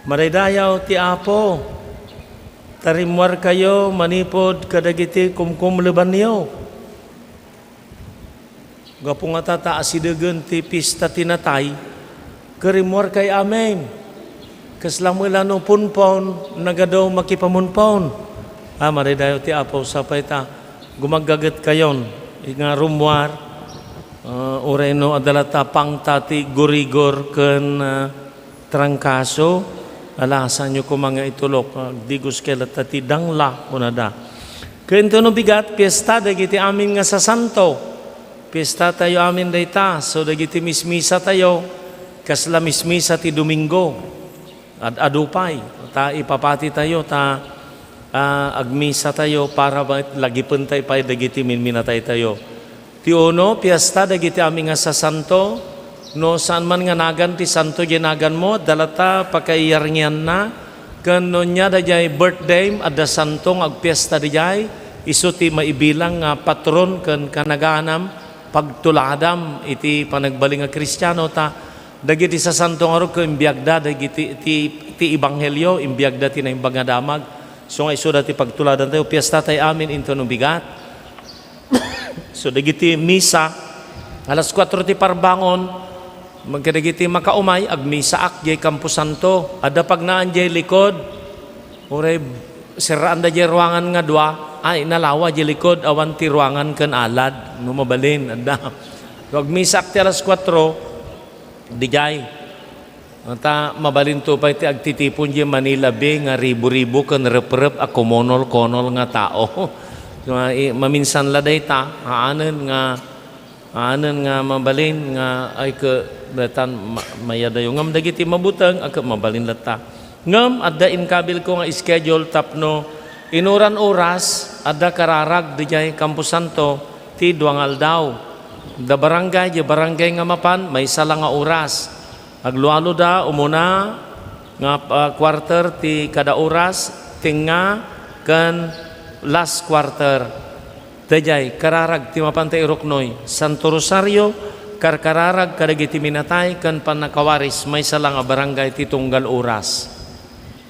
Madaydayaw ti Apo, ta rimmuarkayo manipud kadagiti kumkumlebanyo. Gapu ngata ta asidegen ti pista ti natay, ket rimmuarkay amin. Kasla met la no punpon, nagadu makipamunpon. A, madaydayaw ti Apo, sapay ta gumaggagetkayon nga rummuar, a, uray no adda latta pangta ti gurigor ken, a, trangkaso, alasanyo koma nga itulok, agdigoskay latta ti dangla, kunada. Ken intono bigat, piesta dagiti amin nga sasanto. Piestatayo amin dayta, so dagiti mismisatayo, kasla mismisa ti Domingo. Ad-adu pay, ta ipapatitayo, ta, a, agmisatayo para ba-, lagipentayo pay dagiti minminataytayo. Ti uno, piesta dagiti amin nga sasanto. No saan man nga nagan ti santo diay naganmo, adda latta pakaiyarngianna. Ken no ania daydiay birthday, adda santo nga agpiesta daydiay, isu ti maibilang nga patron ken kanaganam, pagtuladam iti panagbalin nga Kristiano. Ta dagiti sasanto ngarud ket imbiagda dagiti ti, ti ebanghelio, imbiagda ti Naimbag nga Damag. So nga isuda ti pagtuladantayo, piestatayo amin intono bigat. So, dagiti misa, alas kuatro ti parbangon, kadagiti makaumay, agmisaak diay Camposanto. Adda pagnaan diay likod, uray serraanda diay ruangan nga dua, ay, nalawa diay likod, awan ti ruangan ken alad, no mabalin, adda. So, agmisaak ti alas kuatro, diay. Ta mabalinto pay ti agtitipon diay Manila Bay nga ribu-ribu ken reprep a kumonol-konol nga tao. So, i-, maminsan la dayta, haanen nga Anen nga mabalin nga ay ke-, betan ma-, mayadayo. Ngem dagiti mabuteng a ke-, mabalin latta. Ngem adda inkabilko nga schedule tapno inuran oras adda kararag didiay Camposanto ti dua nga aldaw. Da barangay, di barangay nga mapan, maysa la nga oras. Aglualuda, umuna nga, ah, quarter ti kada oras, tengnga, ken last quarter. Daydiay, kararag ti mapan ta iruknoy, Santo Rosario, karkararag kadagiti minatay, ken pannakawaris, maysa la nga barangay ti tunggal oras.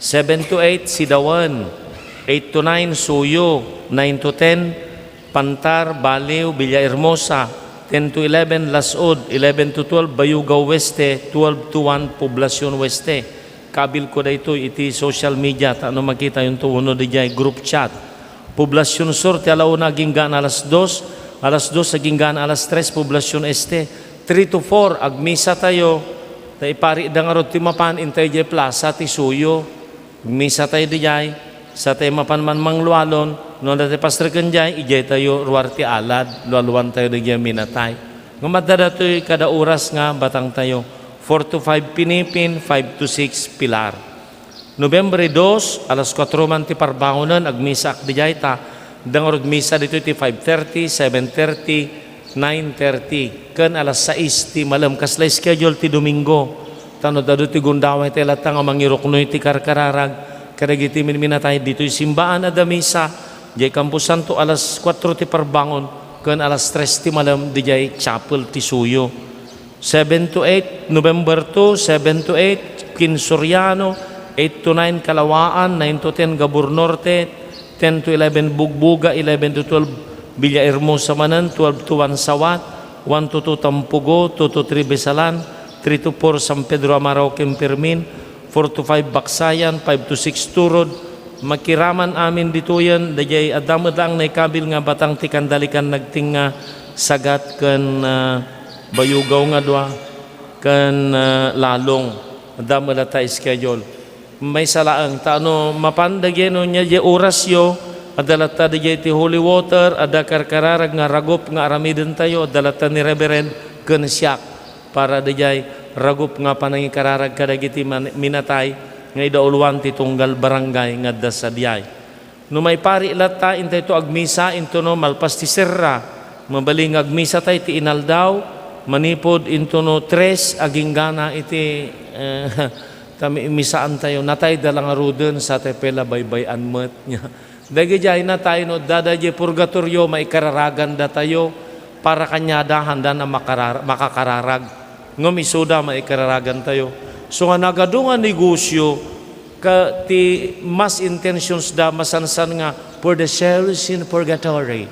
Seven to eight, Sidawan. Eight to nine, Suyo. Nine to ten, Pantar, Baliw, Villahermosa. Ten to eleven, Lasud. Eleven to twelve, Bayugao Oeste. Twelve to one, Poblacion Oeste. Kabilko daytoy iti social media, ta no makitayonto wenno didiay group chat. Poblacion Sur ti alauna agingga alas dos, alas dos agingga alas tres, Poblacion Este. Three to four, agmisatayo. Ta iparida ngarud ti mapan, intay diay plaza ti Suyo. Agmisatayo didiay, sa tayo mapan man manglualon, no adda ti pastreken diay, idiay tayo ruar ti alad, lualuantayo didiay minatay. Ngem adda datoy kada oras nga batangtayo. Four to five Pinipin, five to six Pilar. Nobyembre dos, alas kuatro man ti parbangonen, agmisaak didiay ta, adda ngarud misa ditoy ti five thirty, seven thirty, nine thirty, ken alas sais ti malem. Kasla schedule ti Domingo. Ta no adu ti gundaway tayo latta nga mangiruknoy ti karkararag kadagiti minminatay ditoy simbaan, adda misa diay Camposanto alas kuatro ti parbangon ken alas tres ti malem didiay chapel ti Suyo. Seven to eight, November two, seven to eight, Queen Soriano, eight to nine, Calawaan, nine to ten, Gabor Norte, ten to eleven, Bugbuga, eleven to twelve, Villahermosa manen, twelve to one, Sawat, one to two, Tampugo, two to three, Besalan, three to four, San Pedro Amarao ken Fermin, four to five, Baksayan, five to six, Turod. Makiraman amin ditoyen, daydiay adda met laeng naikabil nga batang ti Candalican nagtengnga, Sagat ken, ah, Bayugao nga dua, ken, ah, Lalong. Adda met latta schedule. Maysa laeng, ta no mapan daydiay no ania diay orasyo, adda latta daydiay ti holy water, adda karkararag nga ragup nga aramidentayo, adda latta ni Reverend ken siak para daydiay ragup nga panangikararag kadagiti man-, minatay nga idauloan ti tunggal barangay nga adda sadiay. No maipari latta, intayto agmisa intono malpas ti serra. Mabalin nga agmisatay ti inaldaw, manipud intono tres aginggana iti, eh, ta mi-, misaantayo. Natayda la ngaruden, sa tay pay la baybay-an met. Dagidiay natay no adda daydiay purgatorio, maikararagandatayo para kaniada, haanda a makarar-, makakararag. Ngem isuda, maikararagantayo. So nga nagadu nga negosyo, ka-, ti mass intentions da masansan nga for the souls in purgatory.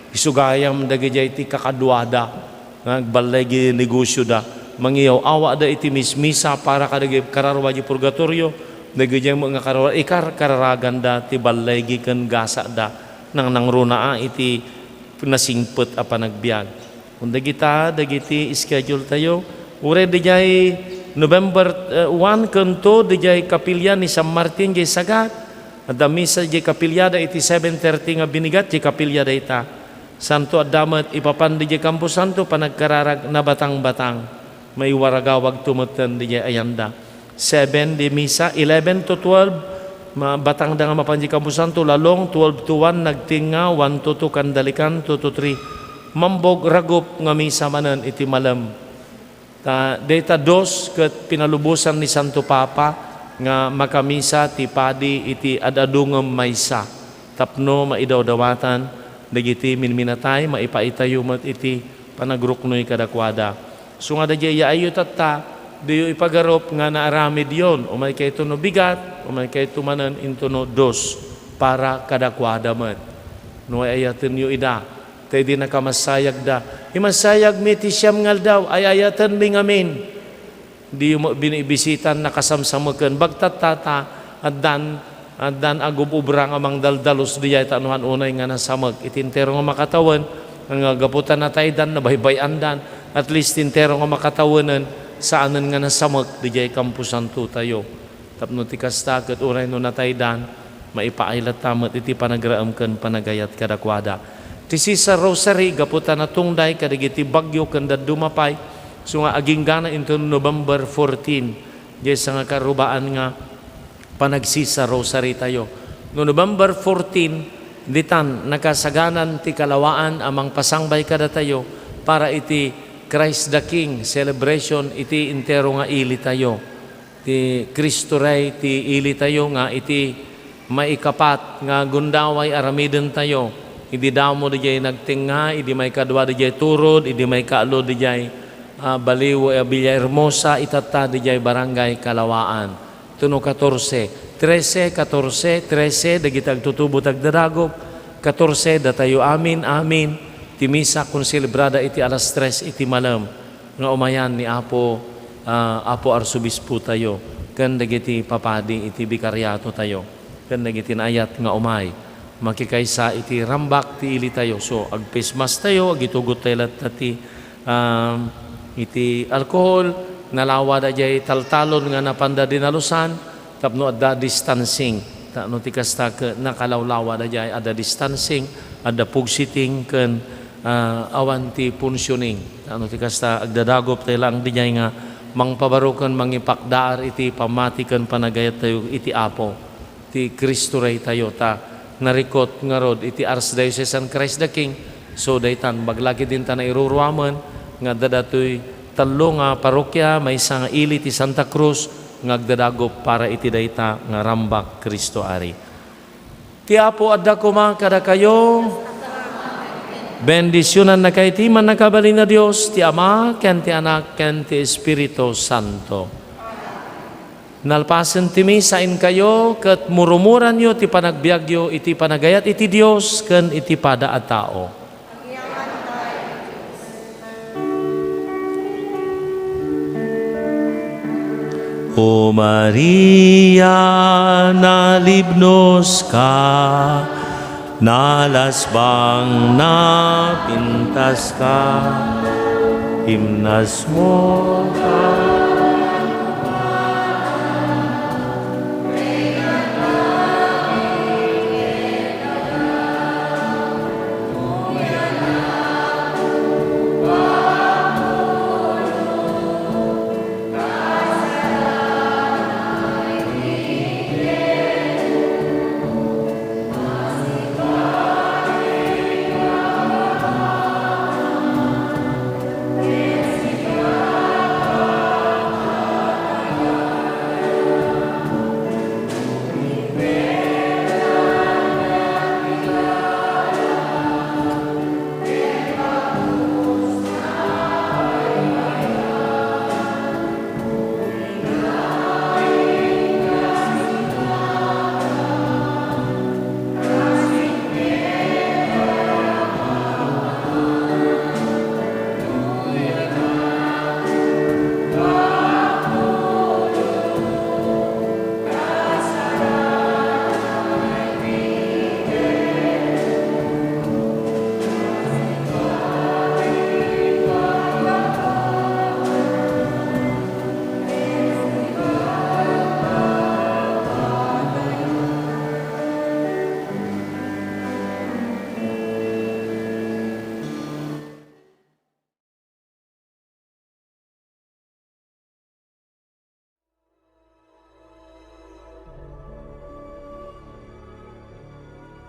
Isu gayam dagidiay ti kakaduada nga agballigi negosyoda. Mangiyaw-awada iti mismisa para kadagiti kararua di purgatorio, dagidiay met nga kararua, ikarkararaganda ti balligi ken gasatda. Nangnangruna a iti nasingpet a panagbiag. Kun dagita, dagiti schedule tayo. Uray diay November, eh, one ken two, diay kapilya ni San Martin diay Sagat. Adda misa diay kapiliada iti seven thirty nga binigat diay kapilya dayta. Santo adda met ipapan diay Camposanto, panagkararag nabatangbatang. Maiwaragawagto metten diay ayanda. Seven di misa, eleven to twelve, ma-, batangda nga mapan di Camposanto, Lalong, twelve to one, Nagtengnga, one to two, Candalican, two to three, Mambog, ragup nga misa manen iti malem. Ta, dayta dos ket pinalubosan ni Santo Papa nga makamisa ti padi iti ad-adu ngem maysa tapno maidawdawatan dagiti minminatay, maipaitayo met iti panagruknoy kadakuada. Isu nga daydiay yaayyo tatta, diyo ipagarup nga naaramidyon, umay kayto no bigat, umay kayto manen intono dos para kadakuada met. No ay-ayatenyo ida, ta idi nakamasayagda, "Imasayagmi ti siam nga aldaw, ay-ayatenmi ngamin." Diyo met binibisitan, nakasamsameken. Bagtatta ta, addan, addan agub-ubra nga mangdaldalus diay ta nuan unay nga nasamek. Iti entero nga makatawen, nga gapu ta nataydan, nabaybay-andan, at least entero nga makatawenen, saanen nga nasamek diay kamposanto tayo. Tapno ti kasta, ket uray no nataydan, maipaay latta met iti panagraem ken panagayat kadakuada. Ti Sisa Rosary, gapu ta natungday kadagiti bagyo ken dadduma pay, so nga aginggana inton November fourteen, diay sangakaarrubaan nga panagsisa Rosary tayo. No November fourteen, ditan nakasaganan ti kalawaan a mangpasangbay kadatayo para iti Christ the King celebration iti entero nga ili tayo. Ti Cristo Rey ti ili tayo nga iti maikapat nga gundaway aramiden tayo. Idi damo diay nagtengnga, idi maikadua diay turod, idi maikaalo diay, ah, baliw, eh, Villahermosa, itatta diay Barangay Kalawaan. Tuno katorse, trese, katorse, trese, dagiti agtutubo ti agdadagop, katorse, datayo amin, amin, ti misa konselebrada iti alas tres iti malem nga umayan ni Apo, ah, Apo Arsobispo tayo, ken dagiti papadi iti bikariato tayo, ken dagiti naayat nga umay makikaysa iti rambak ti ili tayo. So, agpesmas tayo, agitugot tayo latta ti, um, iti alcohol, nalawa da jay taltalon nga napanda dinalusan, tapno adda distancing. Ta no ti kasta ket nakalawlawa da jay adda distancing, adda pugsiting ken, ah, awan ti punsioning. Ta no ti kasta agdadagop tayo lang di jay nga mangpabaro ken mangipakdaar iti pammati ken panagayat tayo iti Apo. Ti Cristo Rey tayo ta narikot ngarud iti Archdiocesan Christ the King. So, daytan, baglaki dinta nairuruamen nga adda datoy tallo nga parokya, maysa nga ili ti Santa Cruz nga agdadagop para iti dayta nga rambak Cristo Ari. Ti Apo adda koma kadakayo. Bendisionannakayo ti Mannakabalin a Dios, ti Ama, ken ti Anak, ken ti Espiritu Santo. Nalpasen ti misa inkayo, ket murumuranyo ti panagbiagyo iti panagayat iti Dios ken iti pada a tao. O Maria, nalibnoska, nalasbang, napintaska, himnasmoka.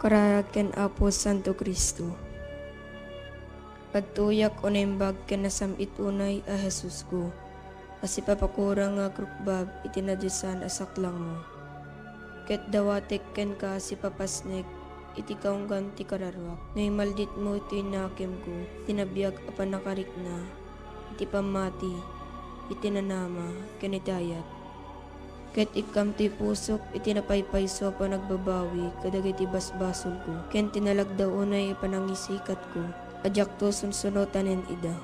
Kararag ken Apo Santo Cristo. Agtuyak o naimbag ken nasam-it unay a Jesusko, a sipapakurang nga agrukbab iti nadiosan a saklangmo. Ket dawatek kenka a sipapasnek iti kaunggan ti kararuak. No imalditmo iti nakemko, ti nabiag a pannakarikna, iti pammati, iti nanama, ken iti ayat. Ket ikkam ti pusok iti napaypayso a panagbabawi kadagiti basbasolko, ken ti nalagda unay a panangisikatko a diakto sunsunotanen ida.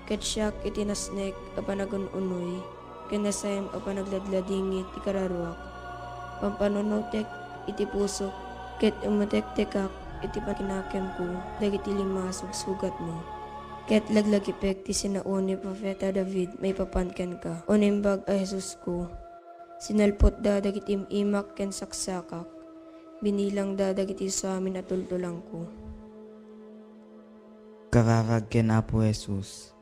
Ket siak iti nasnek a panagun-unoy ken nasaem a panagladladingit ti kararuak. Pampanunotek iti pusok ket umetektekak iti pakinakemko dagiti lima a sugsugatmo. Ket laglagipek ti sinao ni Profeta David maipapan kenka, O Naimbag a Jesusko. Sinalpotda dagiti im-imak ken saksakak. Binilangda dagiti samin a tultulangko. Kararag ken Apo Jesus.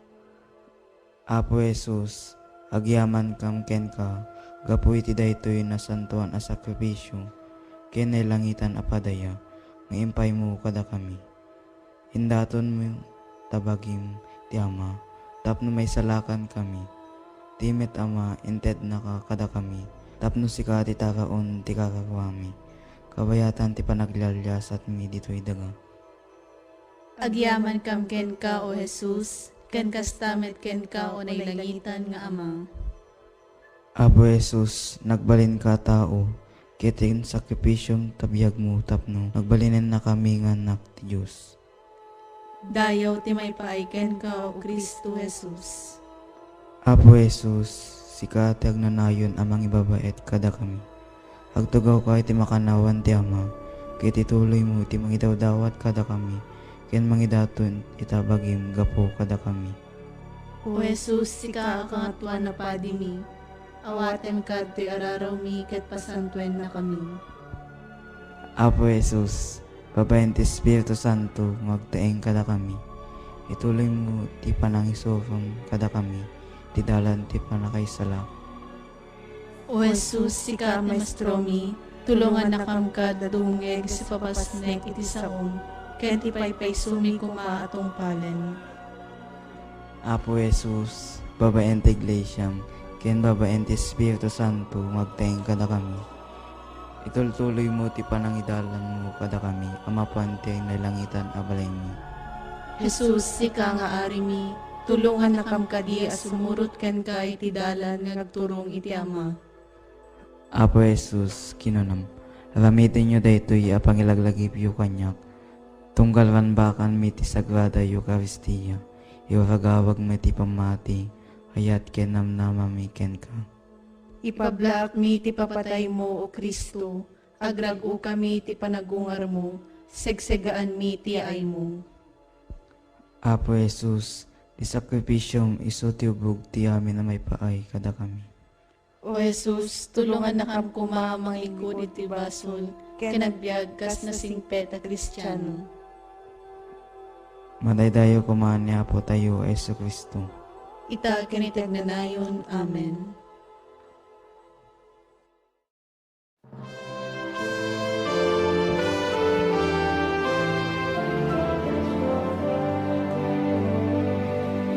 Apo Jesus, agyamankam kenka gapu iti daytoy nasantoan a sakrifisio ken nailangitan a padaya nga impaymo kadakami. Indatonmo ta bagim ti Ama tapno maisalakan kami. Ti met Ama, intednaka kadakami tapno sika ti taraon ti kararuami, kabayatan ti panaglialiasatmi ditoy daga. Agyamankam kenka, O Jesus, ken kasta met kenka, O nailangitan nga Ama. Apo Jesus, nagbalinka a tao, ket ti sakrifisiom ta biagmo tapno nagbalinennakami nga annak ti Dios. Dayaw ti maipaay kenka, O Cristo Jesus. Apo Jesus, sika ti agnanayon a mangibabaet kadakami. Agtugawka iti makannawan ti Ama, ket ituloymo iti mangidawdawat kadakami, ken mangidaton ita bagim gapu kadakami. O Jesus, sika a Kangatoan a Padimi, awatenka ditoy ararawmi ket pasantuennakami. Apo Jesus, babaen ti Espiritu Santo nga agtaeng kadakami, ituloymo ti panangisurom kadakami ti dalan ti pannakaisalakan. O Jesus, sika a Maestromi, tulongannakam kad a dumngeg iti sipapasnek iti saom, ken ti paypaysomi koma a tungpalen. Apo Jesus, babaen ti Iglesiam, ken babaen ti Espiritu Santo nga agtaeng kadakami, itultuloymo ti panangidalanmo kadakami a mapan ti nailangitan a balaymi. Jesus, sika nga Arimi, tulongannakam kadi a sumurot kenka iti dalan nga agturong iti Ama. Apo Jesus, kinunam, aramitenyo daytoy a pangilaglagipyo kaniak, tunggal rambakanmi ti Sagrada Eukaristia, iwaragawagmi ti pammati, ayat ken namnamami kenka. Ipablaakmi ti papataymo, O Cristo, agrag-okami ti panagungarmo, segsegaanmi ti yaaymo. Apo Jesus, ti sakrifisiom isu ti ubog ti amin a maipaay kadakami. O Jesus, tulongannakam koma a mangikkud iti basol ken agbiag kas nasingpet a Kristiano. Madaydayaw koma ni Apotayo a Jesu-Cristo. Ita ken iti agnanayon. Amen.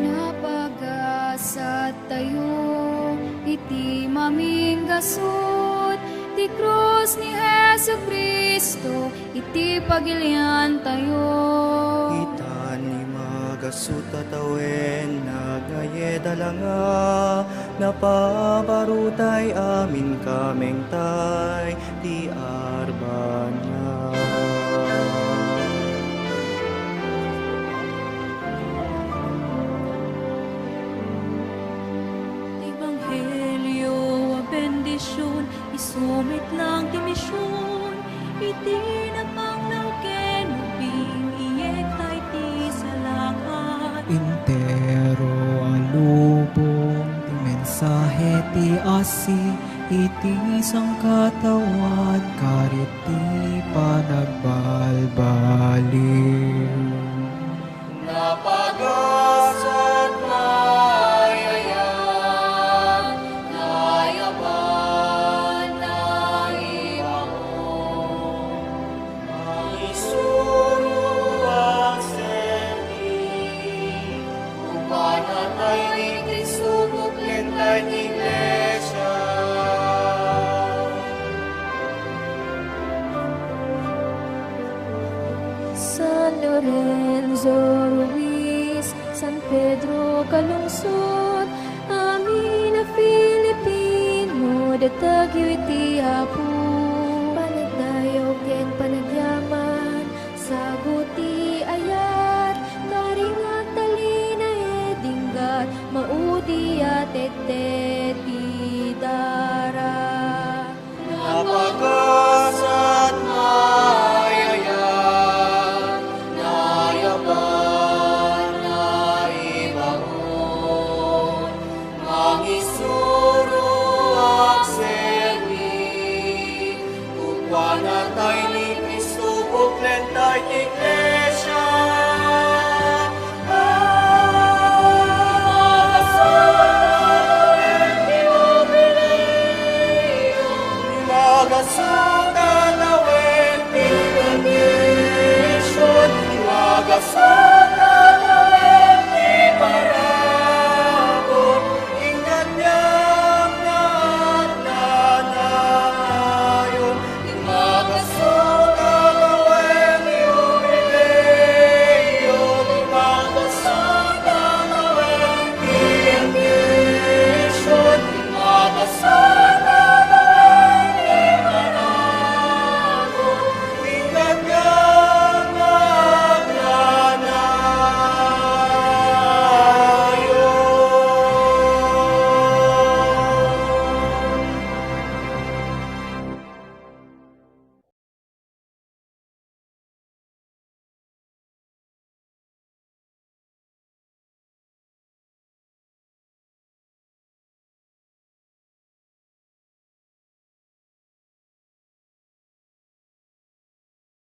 Napagasattayo iti maminggasut ti krus ni Jesu-Cristo iti pagiliantayo. Itan ni magasut a tawen, nagngayed a langa, napabarutay amin kamengtay ti arbana. Ebanghelio a bendision, isu met lang ti mision, iti napanglaw ken ubing, iyegta iti salakay. Entero a lubong ti mensahe ti asi, iti sangkatawad karit ti panagbalbaliw. Napagasat, nayayan, nayaban, naibaon. Maisuro a serbi, upanatay ni Cristo, puplentay ti Iglesia. San Lorenzo Ruiz, San Pedro Calungsod, amin a Filipino, datagyo iti Apo. Panagdayaw ken panagyaman, sagut ti ayat, karing agtalinaed, inggat, maudi a tette,